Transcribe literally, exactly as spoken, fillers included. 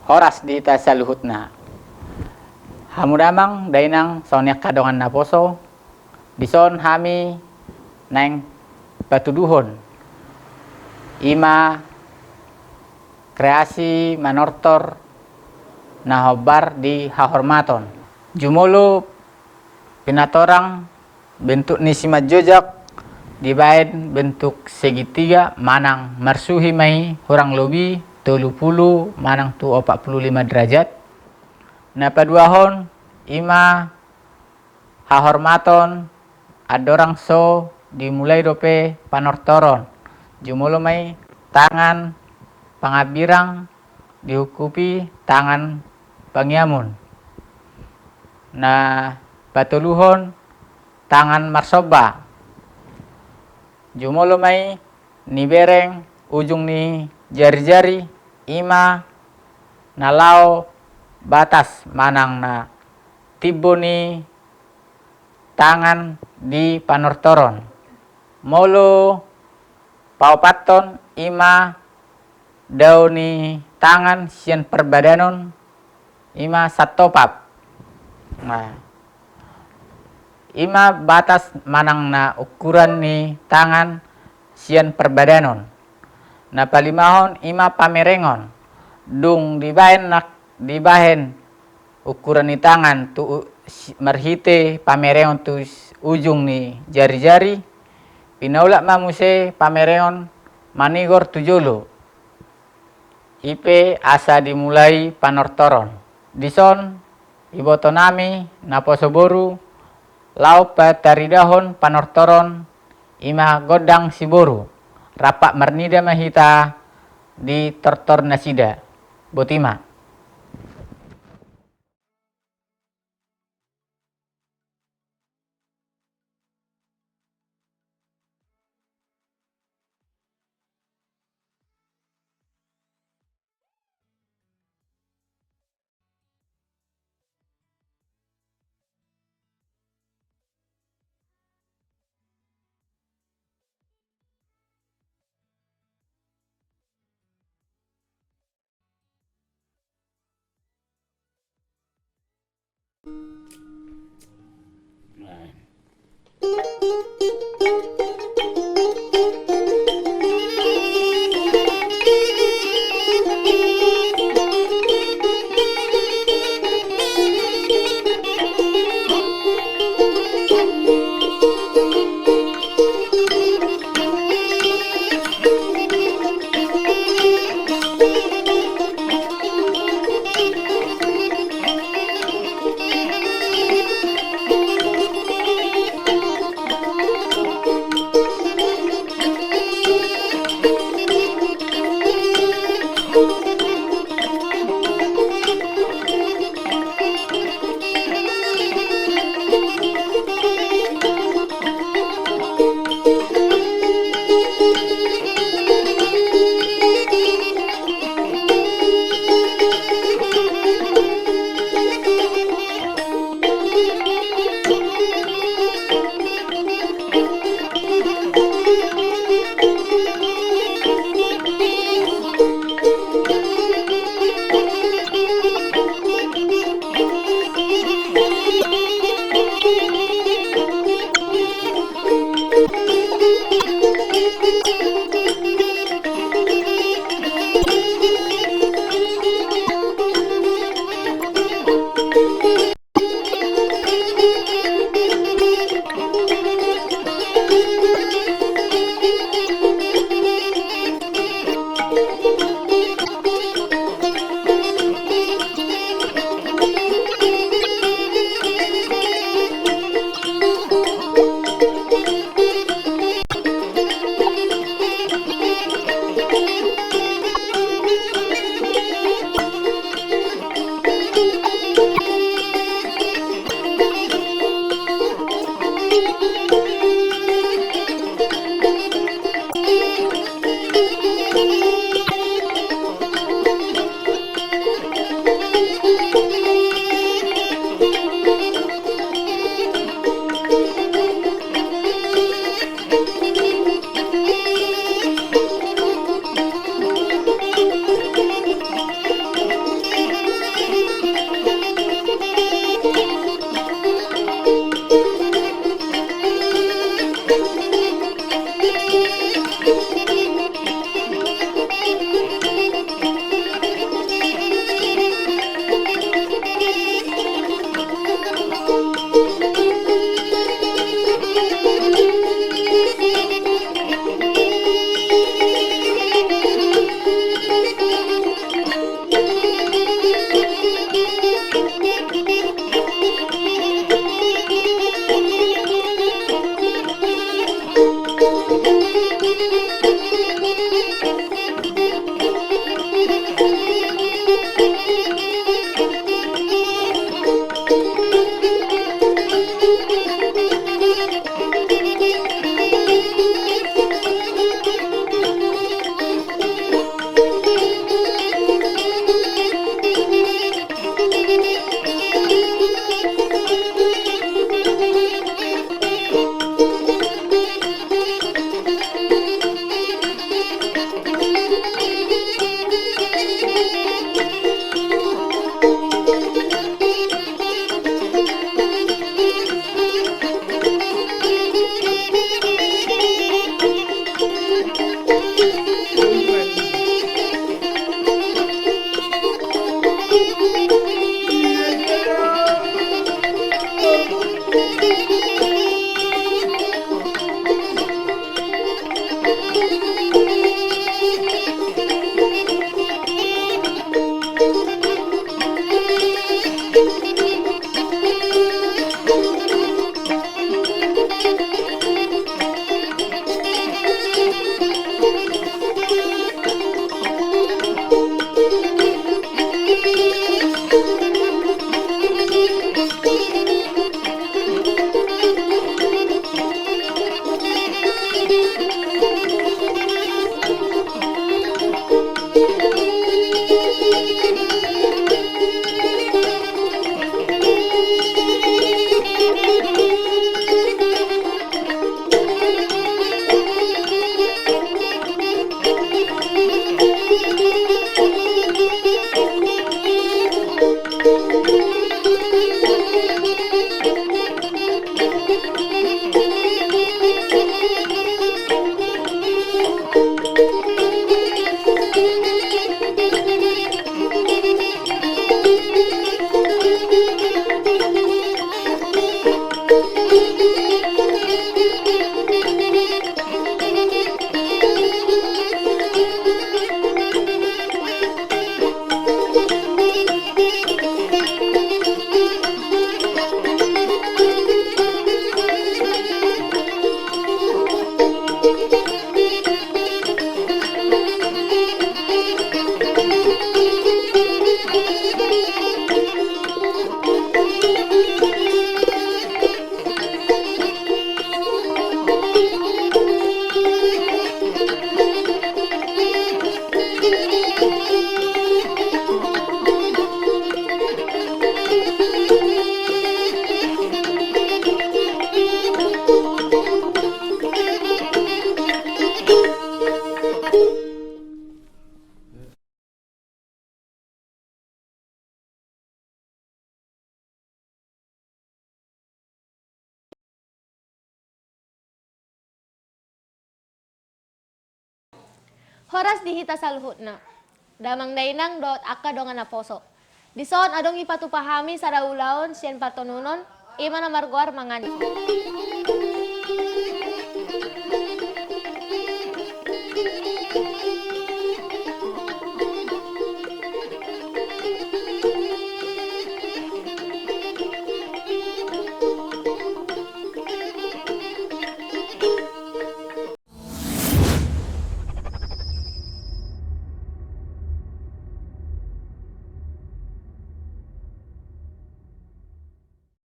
Horas di hita saluhutna. Hamu damang dainang songon i angka dongan naposo, dison hami naeng patuduhon, i ma kreasi manortor na hombar di hahormaton. Jumolo pinatorang bentuk ni simanjojak dibaen bentuk segitiga manang marsuhi ma i, hurang lobi tolu pulu manang tu opat pulu lima derajat. Na paduahon, i ma hahormaton andorang so dimulai dope panortoron. Jumolo ma i tangan pangambirang dihungkupi tangan pangiamun. Na patoluhon, tangan marsomba. Jumolo ma i nibereng ujung ni jarijari, i ma na laho batas manang na timbo ni tangan di panortoron. Molo paopathon, i ma dao ni tangan sian parbadanon, i ma santopap. Nah, i ma batas manang na ukuran ni tangan sian parbadanon. Na palimahon, i ma pamerengon. Dung dibaen na, dibaen ukuran ni tangan tu u-, si-, marhite pamerengon tu s-, ujung ni jarijari, pinaulak ma muse pamerengon manigor tu jolo. I pe asa dimulai panortoron. Dison, iboto nami naposo boru, laho pataridahon panortoron, i ma gondang siboru. Rap marnida ma hita di tortor nasida. Boti ma. Horas di hita saluhutna, damang dainang dohot angka dongan naposo. Dison adong ipatupa hami sada ulaon sian partonunon, i ma na margoar mangan.